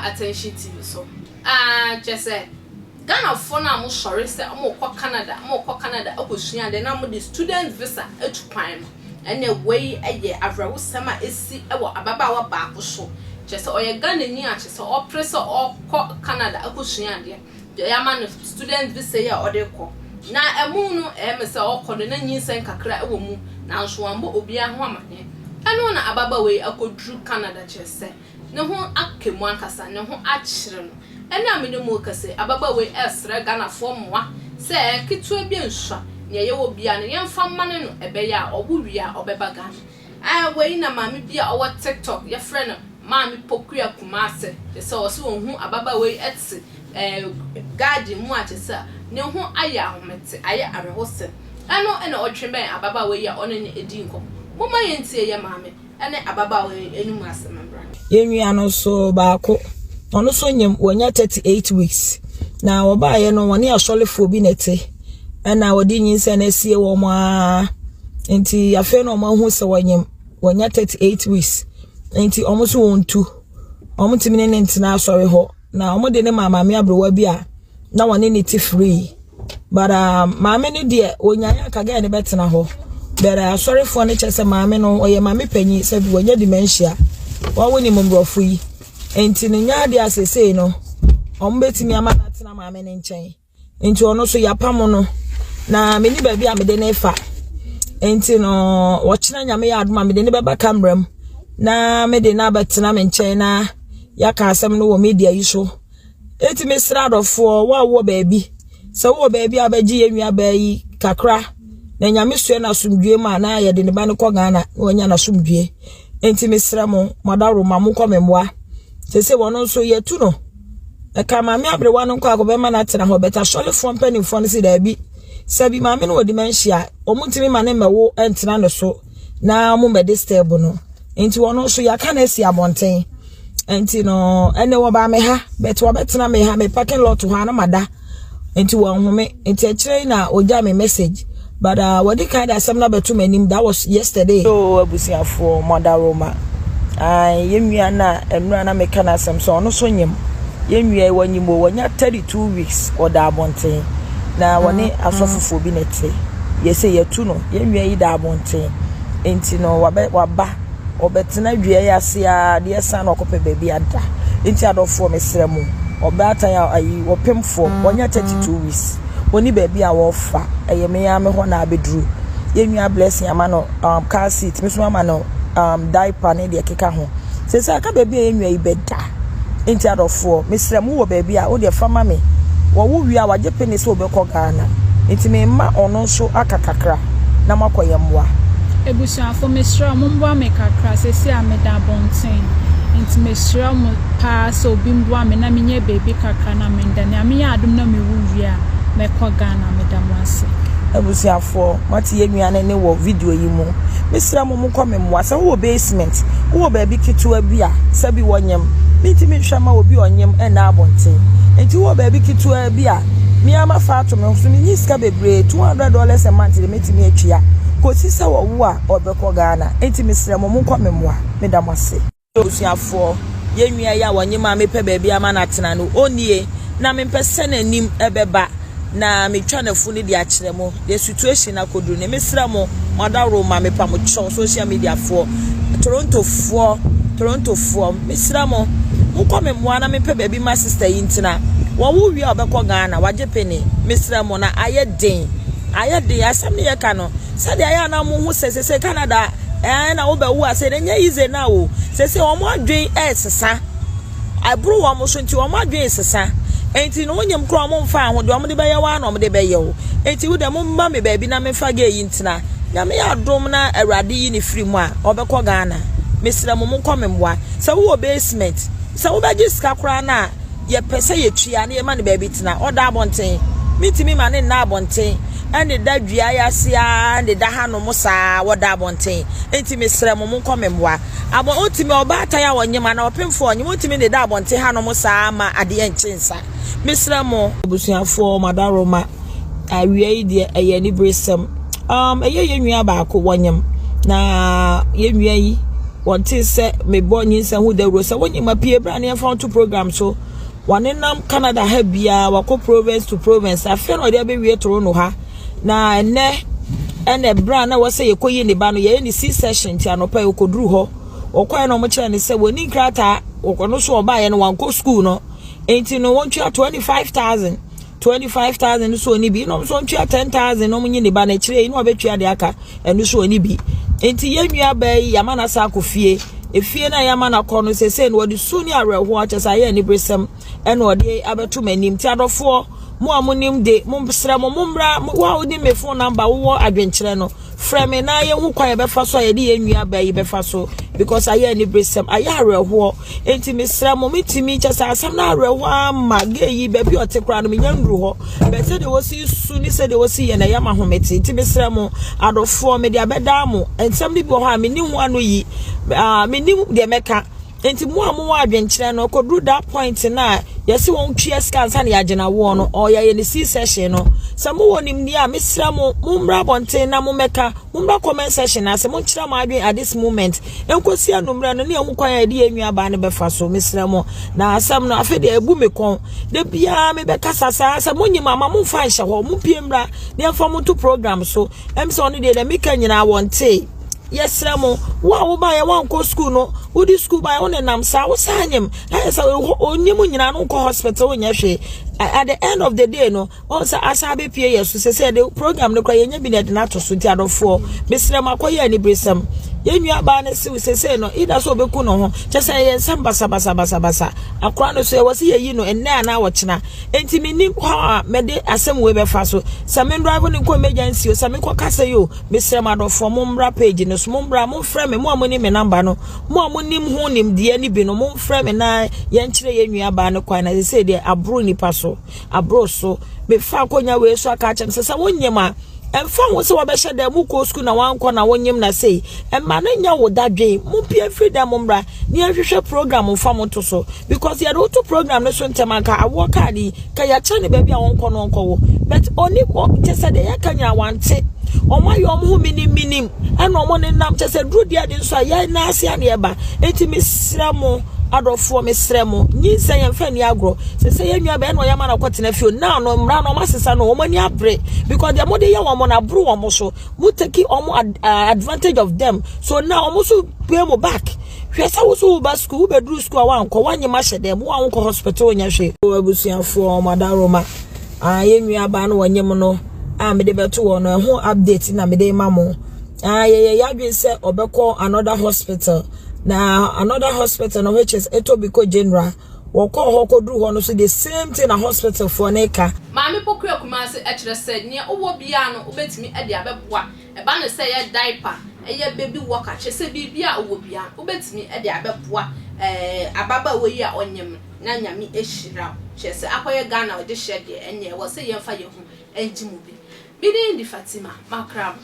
ba Attention TV so. Ah, kyerɛ sɛ Ghanafoɔ no a mosɔre sɛ mokɔ Canada, mokɔ Canada akɔsua adeɛ na mode student visa atu kwan no, ɛnna wei yɛ awerɛhosɛm a ɛsi wɔ ababaawa baako so. Kyerɛ sɛ ɔyɛ Ghanani a kyerɛ sɛ ɔpere sɛ ɔkɔ Canada akɔsua adeɛ. Deɛ yɛama no student visa yi a ɔde rekɔ. Na ɛmu no, ɛyɛ me sɛ ɔkɔ no na nyinsɛn kakra wɔ mu, nanso wammɔ obiara ho amanneɛ. Ɛno na ababaawa yi akɔduru Canada kyerɛ sɛ ne ho aka mu ankasa, ne ho akyere no. Ɛnnɛ a me ne mo rekasa yi, ababaawa yi resrɛ Ghanafoɔ mmoa sɛ ketewa bi nsua, nea yɛwɔ biara no yɛmfa mma no no ɛbɛyɛ a ɔwo wie a ɔbɛba Ghana. Ɛɛ wei na maame bi a ɔwɔ TikTok yɛfrɛ no Maame Pokuya Kumase kyerɛ sɛ ɔse ɔhu ababaawa yi te ɛɛ garden mu a kyerɛ sɛ ne ho ayɛ ahomete, ayɛ awerɛhosɛm. Ɛno na ɔtwe bɛn ababaawa yi a ɔne no di nkɔmmɔ. Momma yɛntie yɛn maame ne ababaawa yi anom asɛm mmra. Yɛn nua no nso baako, ɔno nso nyim, wanya 38 weeks. Na wɔbaeɛ no, wɔne asɔrefoɔ bi na ɛte. Ɛna wɔde nyinsɛn no asie wɔn ara. Nti afei na wɔahu sɛ wɔnyim, wɔanya 38 weeks. Nti wɔn nso wɔntu. Wɔntumi ne ne ntena asɔre hɔ. Na wɔde ne maa maame aberewa bi a na wɔne ne te free. But maame no deɛ onyae anka girl no bɛtena hɔ. But asɔrefoɔ no kyɛ sɛ maame no ɔyɛ maame panyin sɛ bi wɔnyɛ dementia. Wɔn wo nim mborɔfo yi. Nti no nya adeɛ a sesei no wɔn bɛtumi ama no atena maame no nkyɛn. Nti ɔno nso yɛapam no. Na menni baabi a mede no fa. Nti no wɔkyena nyame yɛ adom a mede no bɛba camera mu na mede no abɛtena me nkyɛn na yɛaka asɛm no wɔ media yi so. Eti mesrɛ adɔfoɔ wo a wowɔ baabi sɛ wowɔ baabi a wobɛgye yɛn nuabaa yi kakra na nyame soɛ no asomdwie mu a na yɛde ne ba no kɔ Ghana na wanya n'asomdwie. Enti mesrɛ mo mo ma monkɔ me mmoa. Sese wɔn nso yɛtu no. Ɛka maame aberewa no nkɔ akɔbɛma no atena hɔ bɛta asɔrefoɔ mpanimfoɔ no si daabi. Sɛ bi maame no wɔ dementia wɔn ntumi ma ne mmɛwo ntena ne so na wɔn mmɛ disturb no. Nti wɔn nso yɛaka no asi abɔnten. Nti no ɛnɛ wɔbaa me ha but wɔbɛtena me ha me parking lot hɔ a na mada. Nti wɔn home. Nti akyire yi na ogya me message. But wɔde kan de asɛm no abɛto m'anim that was yesterday. So abusuafoɔ mɔdaroma. Ae yɛn nua no a nnura na meka no asɛm sɛ ɔno nso nyim. Yɛn nua yi wɔnyim o wɔnya 32 weeks ɔda abɔnten. Na wɔne asɔfofoɔ bi na ɛte. Yɛsɛ yɛtu no. Yɛn nua yi da abɔnten. Nti no wabɛ waba ɔbɛtena dua yi ase a adeɛ san na ɔkɔpɛ baabi ada. Nti adɔfoɔ mesrɛ mo ɔbaatan a ayi ɔpemfoɔ wɔnya 32 weeks. Wɔni baabi a wɔfa ɛyɛ me ara me hɔ na abɛduru. Yɛn nua blessing ama no car seat me nso ama no diaper ne deɛ ɛkeka ho. Sɛ aka baabi a yɛn nua yi bɛda. Nti adɔfoɔ mesrɛ mo wɔ baabi a wodeɛ fa ma me. Wɔwo wie a wagye pene sɛ wɔbɛkɔ Ghana. Nti memma ɔno nso aka kakra na moakɔ yɛn mmoa. Abusuafo, mesrɛ mo momboa me kakra seesei a meda abɔnten nti mesrɛ mo paa sɛ obi mboa me na menyɛ baabi kakra na menda. Nyame yɛ adom na mewu wie a mɛkɔ Ghana. Meda mo ase. Abusuafoɔ, moate yɛn nua no nne wɔ video yi mu. Mesrɛ mo monkɔ me mmoa. Sɛ wowɔ basement, wowɔ baabi ketewa bi a sɛbi wɔnyem, mentumi nhwɛ ma obi a ɔnyem nna abɔnten. Nti wowɔ baabi ketewa bi a, me ara mafa ato me ho so. Menni sika bebree, $200 a month de mɛtumi atua kɔsi sɛ wɔwo a ɔbɛkɔ Ghana. Nti mesrɛ mo monkɔ me mmoa. Meda mo ase. Abusuafoɔ, yɛn nua yi a wɔnyem a mepɛ baabi ama no atena no, ɔnnie na mempɛ sɛ n'anim ɛbɛba na metwa n'afu no de akyerɛ mo the situation akɔduru ne mesrɛ mo mo adaworo ma mepa mo kyɛw social media foɔ Torontofoɔ Torontofoɔ mesrɛ mo monkɔ me mmoa na mepɛ baabi ma sister yi ntena wɔwo wie a ɔbɛkɔ Ghana wagye pene mesrɛ mo na ayɛ den ayɛ den asɛm ne yɛka no sɛdeɛ ayɛ a na mo ho sɛ sɛ Canada ɛɛ na wobɛwo a sɛ ɛnyɛ easy na o sɛ sɛ wɔn adwen ɛresesa ɛboro wɔn so nti wɔn adwen sesa nti no wonyim koraa wɔn mfa ho deɛ wɔn de bɛyɛ wɔn na wɔn de bɛyɛ wo nti wo deɛ mo mma me baabi na mefa gay yi ntena nyame yɛ adom na awurade yi ne firi mu a ɔbɛkɔ Ghana mesrɛ mo monkɔ me mmoa sɛ wowɔ basement sɛ wobɛgye sika koraa na yɛpɛ sɛ yɛtua na yɛma no baabi tena ɔda abɔnten mentumi ma ne nna abɔnten ɛne da dua yi ase a ne da hanom saa wɔda abɔnten nti mesrɛ mo monkɔ me mmoa abɔ ɔntumi ɔbaatan a ɔnyem anaa ɔpemfoɔ ɔnyem ɔntumi ne da abɔnten hanom saa ma adeɛ nkye nsa mesrɛ mo. Abusuafoɔ madaroma awia yi deɛ ɛyɛ aniberesɛm ɛyɛ yɛn nua baako wɔnyem na yɛn nua yi. Wɔntee sɛ mebɔ nyinsɛn ho dawuro. Sɛ wonyim a, pue bra na yɛmfa wo nto program so. Wɔnenam Canada ha biara, wakɔ province to province. Afei na ɔde abɛwie Toronto ha. Na ɛnɛ ɛna ɛberɛ a na ɛwɔ sɛ yɛkɔyi ne ba no, yɛyɛ ne C-section nti anɔpa yi ɔkɔduru hɔ. Wɔkɔɛ na wɔkyerɛ no sɛ wɔnni nkrataa, ɔno nso ɔbaeɛ no wankɔ school no. Nti no wɔntua 25,000. 25,000 no so ɔni bi na ɔmo nso ɔntua 10,000 na ɔmo nye ne ba no akyire yi na ɔbɛtua deɛ aka ɛno so ɔni bi nti yɛn nua baa yi yɛama no asa akɔ fie efie no a yɛama no akɔ no sese no ɔde su ne awerɛhoɔ akyɛ sɛ ayɛ aniberesɛm ɛna ɔde abɛto m'anim nti adɔfoɔ mo a monim de mo srɛ mo mo mmra wo a wodi me phone number wowɔ adwenkyerɛ no Frɛ me na yɛhu kwan yɛbɛfa so a yɛde yɛn nua baa yi bɛfa so because ayɛ aniberesɛm, ayɛ awerɛhoɔ. Enti mesrɛ mo, metumi kyɛ sɛ asɛm no awerɛhoɔ ama gay yi baabi a ɔte koraa no menya nnuru hɔ. Bɛ sɛdeɛ wɔsi su ne sɛdeɛ wɔsi yɛ na ɛyɛ ma ahomete. Nti mesrɛ mo, adɔfoɔ, mede abɛdaa mo. Nsɛm no bi wɔ hɔ a menni ho ano yi, ah, mennim deɛ mɛka. Nti mo a mowɔ adwenkyerɛ no, kɔduru that point no a yɛse wɔn tua sika ansa na yɛagye no awoɔ no, or yɛayɛ no C-section no, sɛ mowɔ nimdeɛ a, mesrɛ mo, mommra abɔnten na mommɛka, mommra comment section ase, monkyerɛ mo adwene at this moment, nkosi anummerɛ no ne ɛho kwan a yɛde yɛn nuabaa no bɛfa so, mesrɛ mo. Na asɛm no, afei deɛ ɛbu me kɔn, da biara mebɛkasa saa, sɛ monyim ama momfa nhyɛ hɔ, mompie mmra na yɛmfa mo nto program so, ɛm sɛ ɔno deɛ deɛ meka nyinaa wɔntee. Yɛsrɛ mo, wo a wobaeɛ woankɔ sukuu no, wode sukuu baeɛ wo nenam saa, wo saa nyem, na yɛ sɛ onyim nyinaa no nkɔ hospital wonyɛ hwee. At the end of the day no, wɔn sɛ asa abɛpie yɛ so sɛ sɛ yɛde program no koraa yɛnya bi na yɛde no ato so nti adɔfoɔ, mesrɛ mo akɔyɛ aniberesɛm. Yɛn nuabaa no sew sesei no, either sɛ ɔbɛku ne ho, kyɛ sɛ ɛyɛ nsɛm basabasabasabasa. Akora no so ɛwɔ sɛ yɛyi no ɛnnɛ anaa ɔkyena. Enti mennim how a mɛde asɛm wei bɛfa so. Sɛ me drive no nkɔ emergency o, sɛ menkɔ kasa yi o, Mesrɛ mo adɔfoɔ mommra page no so, mommra, momfrɛ me, mo a monim me number no, mo a monim ho nimdeɛ no bi no, momfrɛ me na yɛnkyerɛ yɛn nua baa no kwan na sɛ deɛ aboro nipa so, aboro so. Mefa akɔnya wei so aka akyerɛ no sɛ sɛ wonyem a, ɛmfa ho sɛ wɔbɛhyɛ dɛm wokɔ sukuu na wankɔ na wonyem na sei, ɛma no nyɛ wo dadwen. Mompie mfiri dɛm mommra na yɛnhwehwɛ program mfa mo to so because yɛde woto program no so ntɛm anka awoɔ kaade yi ka yɛakyerɛ no baabi a wɔnkɔ no ɔnkɔwo but ɔni kyɛ sɛ deɛ yɛka nyinaa wante. Wɔn ayɛ wɔn ho miniminim ɛna wɔn nenam kyɛ sɛ duru deɛ de nso a yɛn nan ase ana ɛba. Enti mesrɛ mo adɔfoɔ mesrɛ mo nyinsɛn yɛn fɛ ni agorɔ sɛ sɛ yɛn nua bɛyɛ na ɔyɛ ama na ɔkɔtena fie now no mmara no wɔn asesa no wɔn ani abere because deɛ wɔde yɛ wɔn no aboro wɔn so mo take wɔn advantage of them so now wɔn nso pay mo back. Hwɛ sɛ wo so woba sukuu wobɛduru sukuu a woankɔ woanye ma hyɛ dɛm wo a wonkɔ hospital nyɛ hwee. Abusuafoɔ wɔn adaroma ah yɛn nuabaa no wɔnyem no a mede bɛto wɔn no ɛho update na mede ma mo ah yɛyɛ yɛadwene sɛ ɔbɛkɔ another hospital na another hospital no which is Etobicoke General wɔkɔɔ hɔ kɔduru hɔ no so the same thing na hospital foɔ no ka. Maame Pokuya Kumasi kyerɛ sɛ nea wowɔ biara no wobɛtumi de abɛboa Ɛba no sɛ ɛyɛ diaper, ɛyɛ baby walker, kyerɛ sɛ biribi a ɔwɔ biara no, wobɛtumi de abɛboa ababaawa yi a ɔnyem no na Nyame ahyira wo. Kyerɛ sɛ akɔyɛ Ghana ɔdehyeɛ deɛ, ɛnneɛ ɛwɔ sɛ yɛmfa yɛn ho ngye mu bi. Me din de Fatima, makra mo.